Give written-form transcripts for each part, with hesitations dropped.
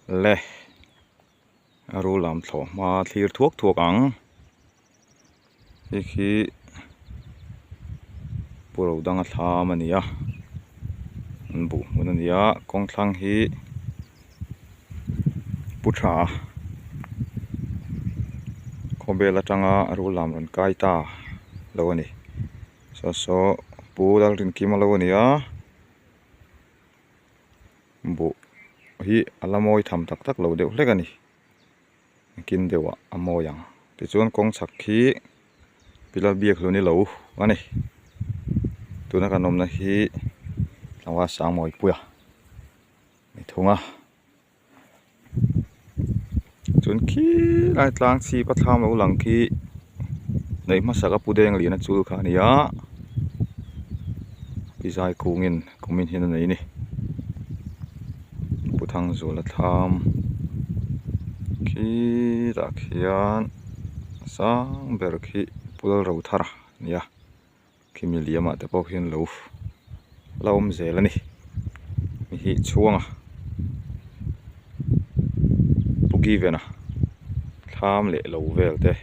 Le a rul lam thlawh hma thlir thuak thuak ang hei khi pu ro danga thlam a ni a an buh hmun a ni a kawng thlang hi pu tha khawbel atanga rul lam rawn kai ta lo a ni saw saw pu Lalrinkima lo a ni a. Buh hi a la mawi tham tak tak lo deuh hlek a ni kin deuh ah a mawi ang tichuan kawng chhak khi pillar biak hlun i lo a ni tuna kan awmna hi tlangval sangmawipuia ni thung a. Chuan khilai tlang chhip a thlam lo lang khi neih hmasak a pu deng lian a chul kha a ni a pi zai kungin kumin hian a nei a ni pu thangzuala thlam khitah khian sang ber khi pu lalrothara a ni a. Khimi liamah te pawh khian lo la awm zel a ni hei hi chhuang a pu given a thlam leh lo vel te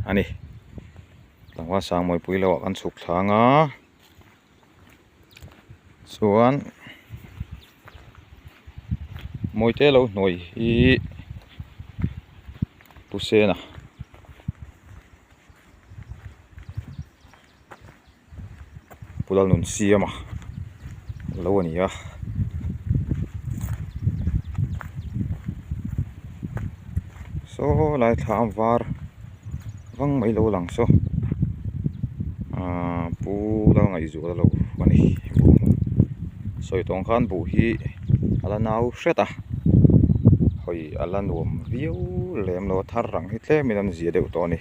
a ni tlangval sangmawipui lo ah kan chhuk thlang a chuan mawite lo hnuai hi pu sena. Pu Lalnun siama lo a ni a saw lai thla a var vang mai lo lang saw ahh Pu Lalngaihzuala lo a ni sawi tawng khan buh hi a la nau hret a hawi a la nuam viau lem lo a thar rang hi tlem in an zia deuh tawh a ni.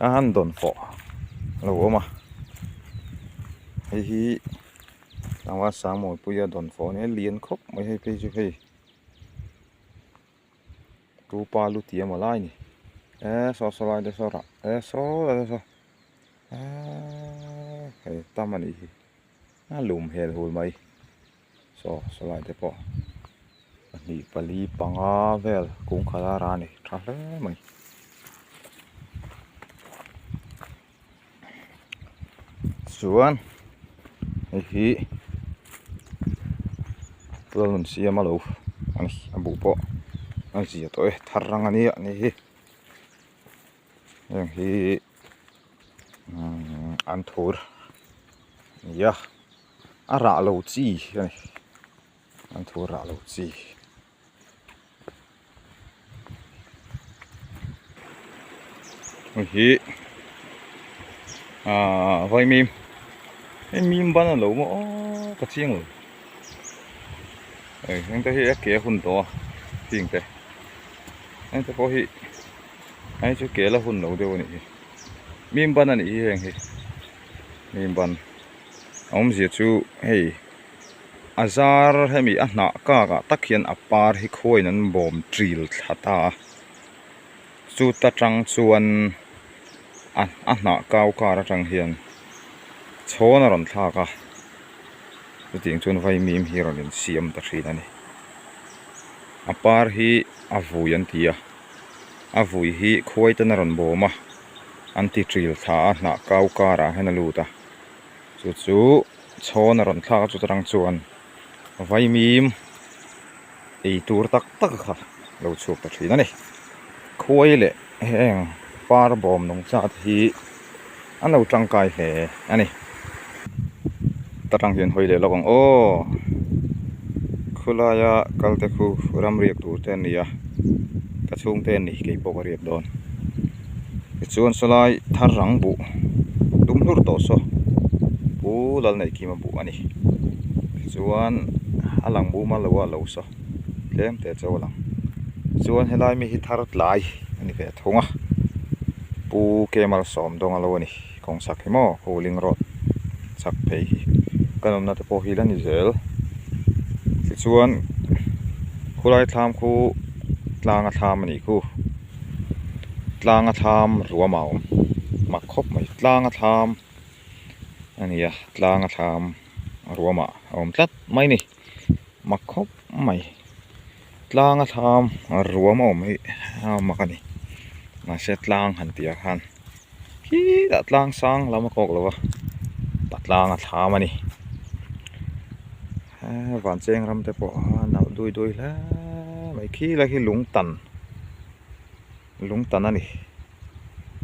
A han dawn pawh a lo awm a hei hi tlangval sangmawipuia dawn fawh a nia lian khawp mai hei phei chu hei tupa lu ti emaw lai a ni e saw saw lai te saw rah e saw lai te saw eee hei tam a nih hi a lum hel hul mai. Saw saw lai te pawh pahnih pali panga vel kung khat a rah a ni tha hle mai. Chuan hei hi tual nun siam a lo a ni a buh pawh a zia tawh e thar rang a nia ni hi heng hi umm an thur a ni a. A rah lo chi a ni an thu rah lo chi hei hi ahh vaimim hei mim ban a lo maw aw ka chiang lo hei heng te hi a ke a hun tawh a heng te heng te pawh hi hei chu ke la hun lo deuh a nih hi mim ban a nih hi heng hi mim ban. A awmzia chu hei a zar hemi a hnah kak ah tak hian a par hi khuain an bawm ṭil thla ta a chuta tang chuan a a hnah kau kar atang hian chhawn a rawn thlak a chutiang chuan vaimim hi a rawn insiam ta thin a ni a par hi a vui an ti a a vui hi khuai ten a rawn bawm a an ti ṭil thla a hnah kau karah hian a lut a. Chu chu chhawn a rawn thlak a chuta tang chuan vaimim ei tur tak tak kha lo chhuak ta thin a ni. Khuai leh heng par bawm nungcha te hi an lo tangkai hle a ni. Ta tang hian hawi leh lawk ang aw khulaia kal te khu ram riak tur te an ni a ka chhungte an ni keipawh ka riak dawn. Tichuan sawlai thar rang buh dum hlur tawh saw pu Lalneihkima buh a ni. Tichuan a lang bum a lo a lo saw tlem te chu a lang. Tichuan helai mi hi thar tlai a ni ve thung a pu Kemal Sawmdawnga lo a ni kawng chhak hi maw Huling road chhak phei hi kan awmna te pawh hi la ni zel. Tichuan khulai thlam khu tlanga thlam a nih khu. Tlanga thlam ruam a awm mak khawp mai tlanga thlam a ni a tlanga thlam ruam ah a awm tlat mai a ni mak khawp mai tlang a thlam ruam a awm hi a mak a ni mahse tlang han tih ah khan khitah tlang sang lam a kawk lo a patlang a thlam a ni eee van cheng ram te pawh a nalh dui dui hle mai khilai khi lung tan lung tan a ni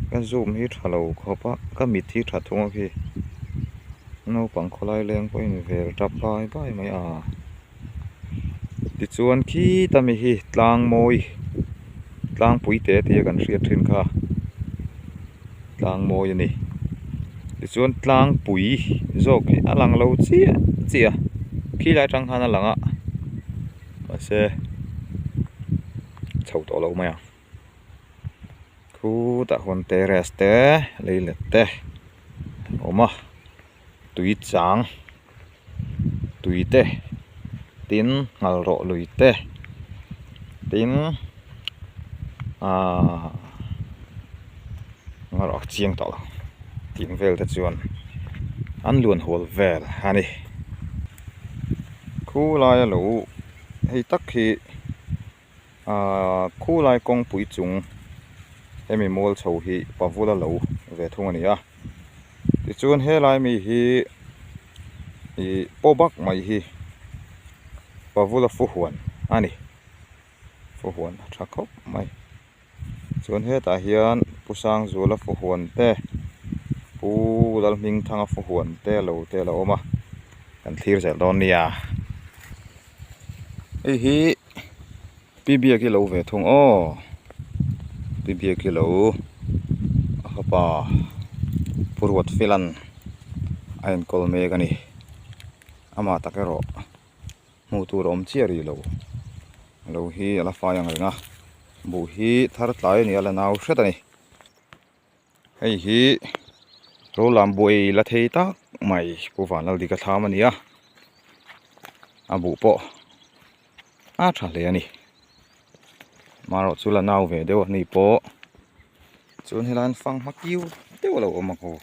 ka zoom hi tha lo khawp a ka mit hi tha thung a khi naupang khawlai leng pawhin vel tap bai bai mai a. Tichuan khita mi hi tlang mawi tlangpui te tia kan hriat thin kha tlang mawi a ni tichuan tlangpui zawk hi a lang lo chiah chiah a khilai atang khan a lang a mahse chho tawh lo mai ang khutah khuan terrace te leilet te a awm a tui chang. tui te tin nghal rawh lui te tin ahh nghal rawh chiang tawh lo tih vel te chuan an luan hual vel a ni khulai a lo hei tak hi ahh khulai kawngpui chung hemi mual chho hi pavula lo ve thung a ni a tichuan helai mi hi ih paw bak mai hi pavula fuhuan a ni fuhuan a tha khawp mai chuan hetah hian pu Sangzuala fuhuan te pu Lalhmingthanga fuhuan te lo te a lo awm a kan thlir zel dawn nia hei hi. Pi Biaki lo ve thung aw Pi Biaki lo a fapa Pu Ruatfelan a enkawl mek a ni amah tak erawh hmuh tur a awm chiah rih lo lo hi a la fai ang reng a buh hi thar tlai a ni a la nau hret a ni. Hei hi rawlam buai la thei tak mai Pu Vanlaldika thlam a ni a a buh pawh a tha hle a ni marawh chu la nau ve deuh a ni pawh chuan helai an fanghma kiu deuh a lo awm ang aw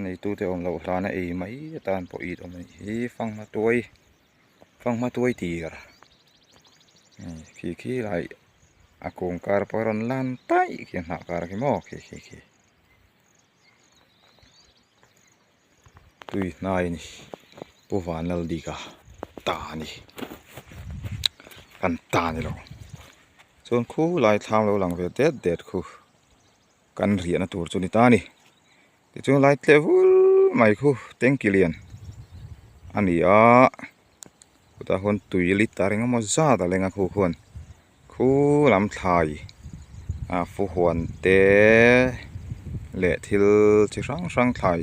neitute awm loh hlana ei mai atan pawh it awm a nih hi fanghma tuai fanghma tuai tir khi khi lai. A kung kar pawh a rawn lan taih khi a hnah kar khi maw khi khi khi tui hnai a ni Pu Vanlaldika ta a ni kan ta a ni lo chuan khulai thlam lo lang ve det det khu kan riahna tur chu a ni ta a ni tichuan lai tleh vul mai khu tanky lian a ni a. Chutah khuan tui litre engemaw zat a leng a khu khuan khu lam thlai ah fuhuan te leh thil chi hrang hrang thlai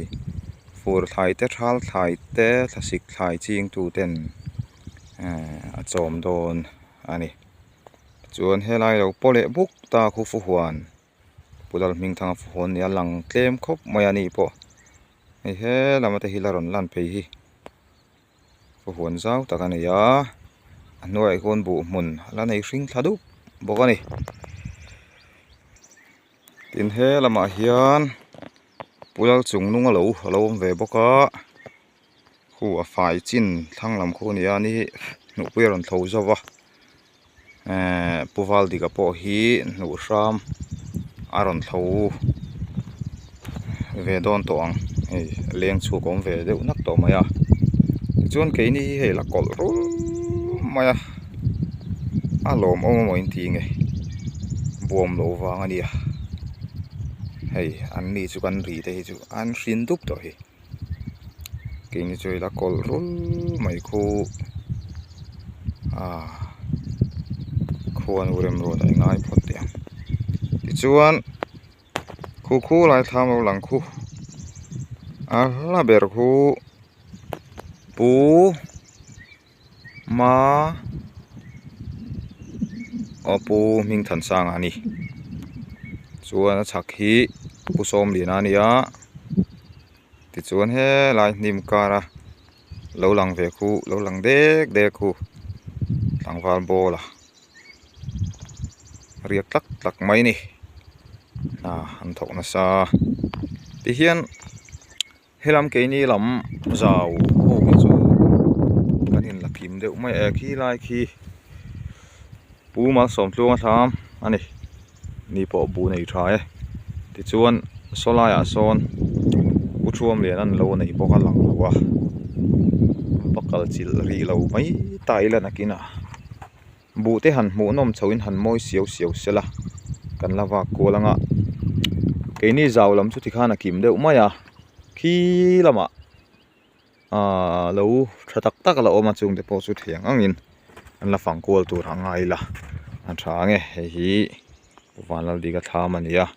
fur thlai te thal thlai te thlasik thlai ching tu ten ehh a chawm dawn a ni chuan helai lo pawh leh buk ta khu fuhuan Pu Lalhmingthanga fuhuan nia lang tlem khawp mai a ni pawh hei he lam ate hi la rawn lan phei hi. Huan zau tak a nei a a hnuaiah hian buh hmun a la nei hring thla dup bawk a ni tin he lamah hian pu lal chung nung a lo a lo awm ve bawk a khu a fai chin thlang lam khu a ni a ni hi hnuhpui a rawn thlo zo va ehh pu Valdika pawh hi hnuh hram a rawn thlo ve dawn tawh ang hei leng chhuak a awm ve deuh nak tawh mai a tichuan keini hi hei la kawlh rul mai a a lawmawm amaw in ti nge buam loh vang a nia hei an ni chu kan ri te hi chu an hrin dup tawh hi. Keini chu ila kawlh rul mai khu ah khuanu remruat a ingai phawt teh ang tichuan khu khu lai thlam lo lang khu a hla ber khu pu ma aw pu Hmingthansanga a ni chuan a chhak hi pu Sawmliana a ni a tichuan helai hnim kara lo lang ve khu lo lang dek dek khu tlangval ball a riak tlak tlak mai a ni hna an thawk nasa tihian. Helam keini lam zau ho hi chu kan in la kim deuh mai e khi lai khi Pu Malsawmtluanga thlam a ni ni pawh buh nei tha e tichuan saw laiah sawn Pu Thuamlian an lo nei bawk a lang lo a va kal chilh rih lo mai ta ila nakinah. Buh te han hmuh nawm chho in han mawi siau siau sela kan la vak kual anga keini zau lam chu tikhan a kim deuh mai a khi lamah ahh lo tha tak tak a la awm a chung te pawh chu thiang angin an la fang kual tur a ngai la a tha ang e hei hi Vanlalbika thlam a ni a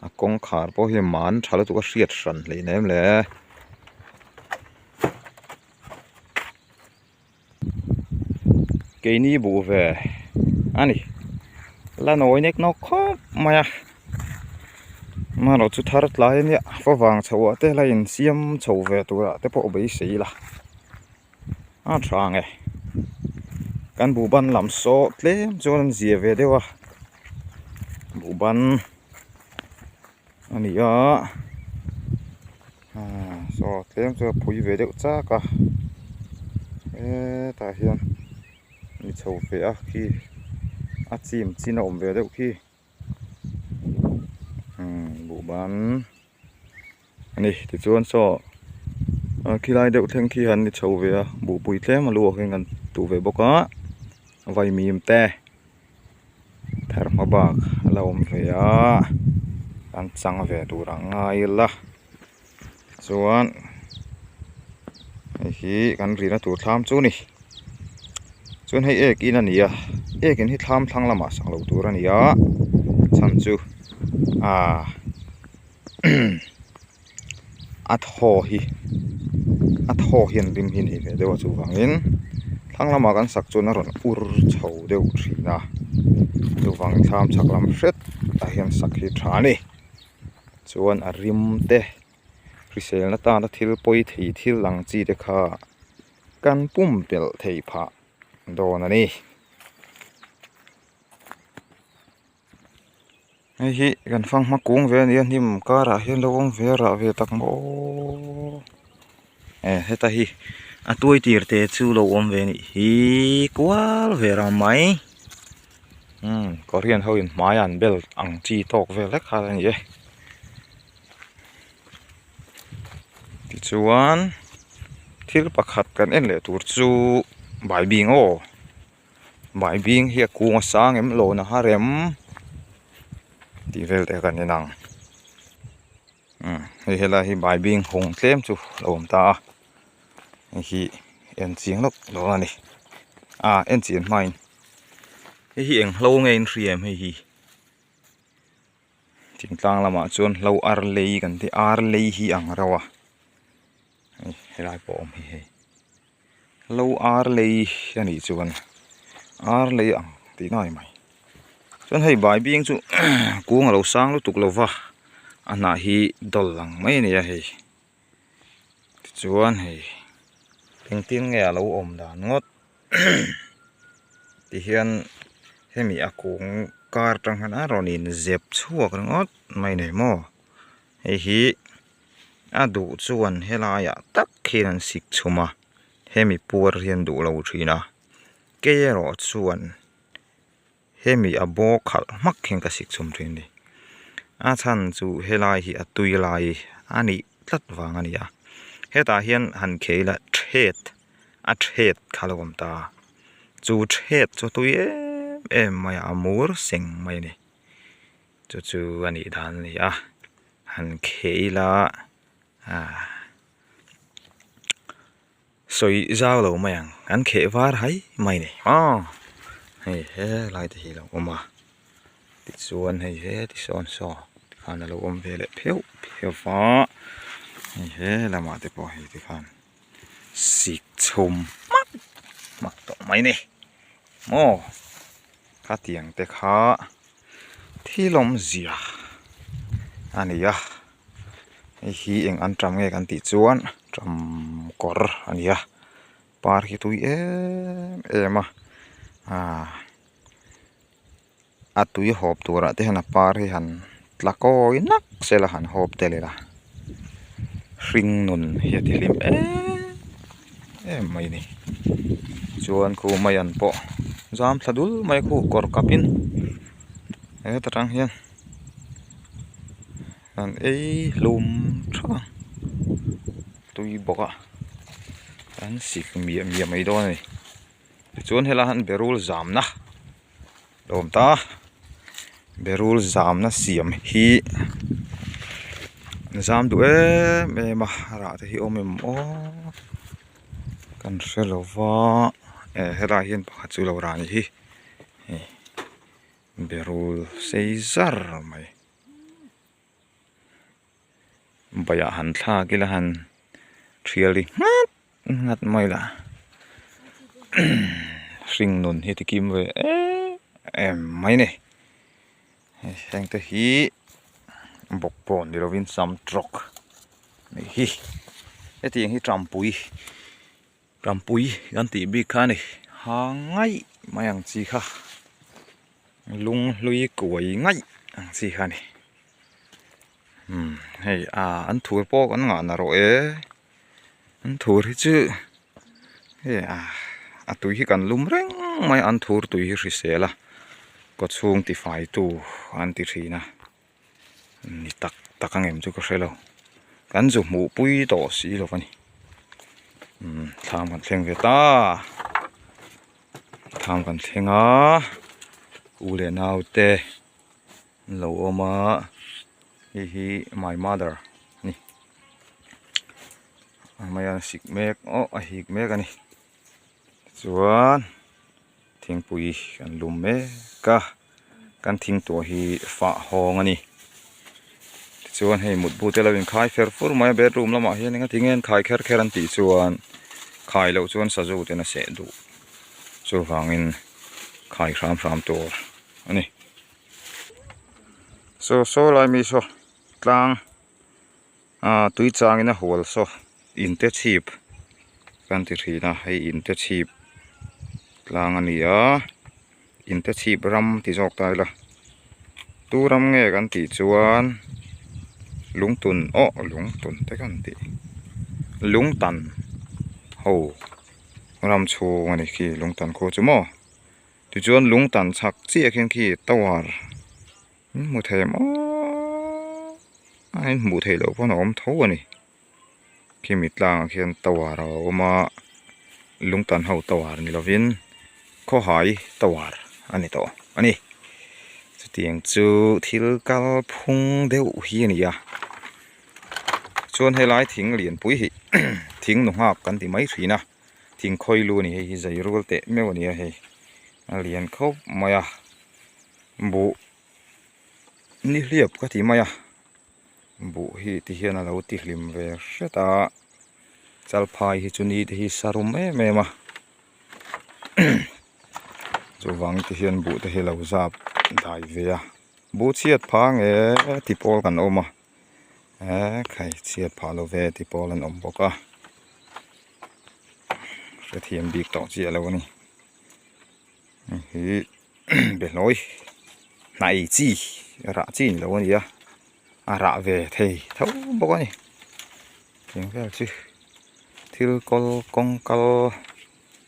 a kawngkhar pawh hi man tha lutuk a hriat hran hleinem le. Keini buh ve a ni la nawi nek nawk khawp mai a amaherawh chu thar tlai a nia favang chho ah te la insiam chho ve tur ah te pawh beisei ila a tha ang e kan buh ban lam saw tlem chuan an zia ve deuh a buh ban a ni a. Saw tlem chu a phui ve deuh chak a hetah hian mi chho ve a khi a chim chin a awm ve deuh khi umm buhban a ni tichuan saw khilai deuh thleng khi han ni chho ve a buhpui tlem a luak hian kan tuh ve bawk a vaimim te. Thar hma bak a la awm ve a an chang ve tur ang ngai ila chuan hei hi kan rihna tur thlam chu a ni chuan hei ek in a ni a ek in hi thlam thlang lamah sak loh tur a ni a chhan chu ahh a thaw hi a thaw hian rim hi a nei ve deuh a chuvangin thlang lamah kan sak chuan a rawn ur chho deuh thin a chuvangin thlam chhak lam hret ah hian sak hi tha a ni chuan a rim te hriselna tana thil pawi thei thil ang chi te kha kan pumpelh theih phah dawn a ni. Hei hi kan fanghma kung ve a ni a hnim karah hian lo awm ve a rah ve tak maw e heta hi a tuai tir te chu lo awm ve a nih hi kual ve ram mai umm korean ho in hmai an bel ang chi tawk vel hlek kha a ni e tichuan thil pakhat kan en leh tur chu baibing aw. Baibing hi a kung a sang em lawn a har em tih vel te kan en ang umm hei helai hi baibing hawng tlem chu a awm ta a hei hi en chiang lawk dawn a ni a en chian hmain hei hi eng hlo nge in hria em hei hi thingtlang lamah chuan hlo ar lei kan tih ar lei hi ang reuh a hei helai pawh a awm hi hei. Lo ar lei a nih chuan ar lei ang tih na ni mai chuan hei baibing chu kung a lo sang lutuk lo va a hnah hi dawl ang mai a ni a hei tichuan hei engtin nge a lo awm dan ngawt tihian hemi a kung kar atang hian a rawn inzep chhuak ringawt mai a ni maw hei hi. A duh chuan helaiah tak khian an sik chhum a hemi puar hian duh lo thin a kei erawh chuan hemi a baw khalh hmak hian ka sik chhum thin a ni a chhan chu helai hi a tui lai a nih tlat vang a ni a hetah hian han khei ila thet a thet kha a lo awm ta chu thet chu a tui em em mai a a mur seng mai a ni. Chu chu a nih dan a ni a han kheh ila ah sawi zau lo mai ang an kheh var hai mai a ni aw hei helai te hi a lo awm a tichuan hei he ti sawn saw tikhan a lo awm ve leh pheuh pheuh va hei he lamah te pawh hei tikhan sik chhum hmak hmak tawh mai a ni maw. Khatiang te kha thil awmzia a ni a hei hi eng an tam nge kan tih chuan tam kawr a ni a par hi tui em em a aaa a tui hawp turah te hian a par hi han tla kawi nak sela han hawp tel ila hring nun hi a ti hlim em em mai a ni. Tichuan khu maian pawh zam thla dul mai a khu kawr kapin heta tang hian an ei hlum thap ang tui bawk a an sik miah miah mai dawn a ni tichuan helaiah hian berul zamna a awm ta berul zamna siam hi an zam duh em em a rah te hi awm em aw. Kan hre lo va eh helaiah hian pakhat chu lo rah a nih hi hei berul sei zar mai baiah han thlak ila han thial ri nghat nghat mai la hring nun hi ti kim ve em em mai a ni hei heng te hi bawkbawn ni lovin sam trawk. Hei hi hetiang hi tampui tampui kan tih bik kha a ni ha ngaih mai ang chi kha lung hlui kuai ngaih ang chi kha a ni umm hei ah an thur pawh kan ngah na rawh e an thur hi chu hei ah a tui hi kan lum reng mai a an thur tui hi hrisel a kawchhung tifai tu an ti thin a. Ni tak tak ang em chu ka hre lo kan zu hmuh pui tawh si lo a ni umm thlam kan thleng ve ta thlam kan thleng a u leh nau te an lo awm a hei hi my mother a ni a hmai a sik mek aw a hik mek a ni tichuan thingpui kan lum mek a. Kan thing tuah hi fah hawng a ni. Tichuan hei mutbu te lo inkhai fer fur mai a bedroom lamah hian eng a ti nge an khai kher kher an tih chuan khai loh chuan sazu ten a seh duh chuvangin khai hram hram tur a ni. Saw saw lai mi saw tlang ah tui changin a hual saw in te chhip kan ti thin a hei in te chhip tlang a ni a. Inte chhip ram ti zawk ta ila tu ram nge kan tih chuan lungtun aw lungtun te kan tih lungtan ho ram chhung a ni khi lungtan khu chu maw tichuan lungtan chhak chiah khian khi tower in hmu thei maw a in hmuh theih loh pawn a awm tho a ni khimi tlangah khian tower a awm a lungtan ho tower ni lovin khawhai tower a ni tawh a ni chutiang chu thil kal phung deuh hi a ni a chuan helai thing lianpui hi thing nu nghak kan ti mai thin a thing khawi lu a ni hei hi zai rual teh meuh a ni a hei a lian khawp mai a buh nihliap ka ti mai a. Buh hi ti hian a lo ti hlim ve hret a chalphai hi chu ni te hi sa rum em em a chuvang te hian buh te hi a lo zap dai ve a buh chhiat phah nge ti pawl kan awm a eh khai chhiat phah lo ve ti pawl an awm bawk a hrethiam bik tawh chiah lo a ni hei hi. Behlawi hnai chi rah chi ni lo a ni a a rah ve thei tho bawk a ni eng vel chu thil kawl kawng kal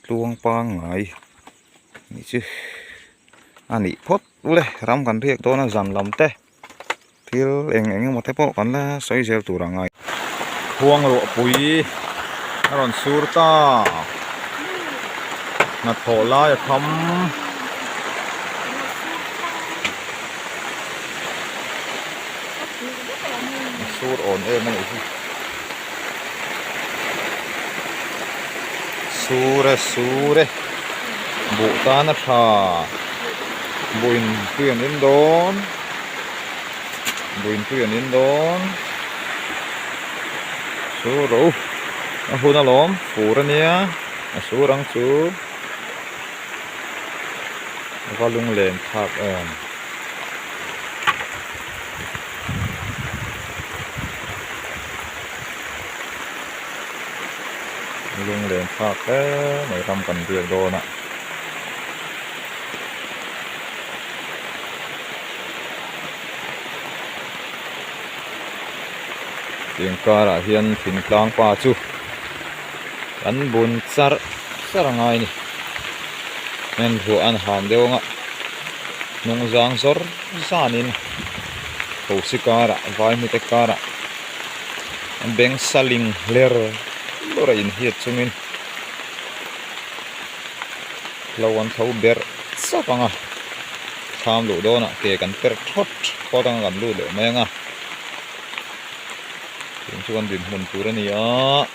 tluang pangngai nih chu a nih phawt ule ram kan riak dawn a zan lam te thil eng eng emaw te pawh kan la sawi zel tur a ngai. Khuang ruahpui a rawn sur ta hnathawh lai a kham. A sur awn em a nih hi. Sur e sur e buh tan a tha buh in tui an in dawn buh in tui an in dawn sur ro a hun alawm fur ania a sur ang chu va lunglen thlak em. Lunglen thlak hle mai ram kan biak dawn a. Tiang karah hian thingtlang pa chu kan bun charh charh a ngai a ni. Heng ruah an ham deuh anga hnung zang zawr zanin thosi karah vai hmite karah beng saling hler hlur a inhiat chungin hlo an tho berh chauh ang a thlam luh dawnah ke kan per thawt thawt anga kan lut leh mai ang a tun chu kan dinhmun tur a ni a.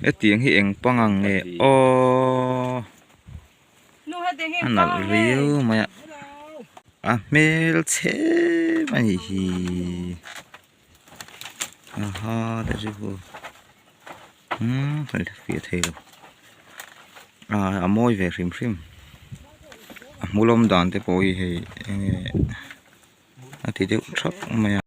Hetiang hi eng pangang nge aww a nalh riau mai a a hmel chhe mai a nih hi aha umm kan hre fiah thei lo ah a mawi ve hrim hrim a hmul awm dan te pawh hi hei eng nge a ti deuh thap mai a.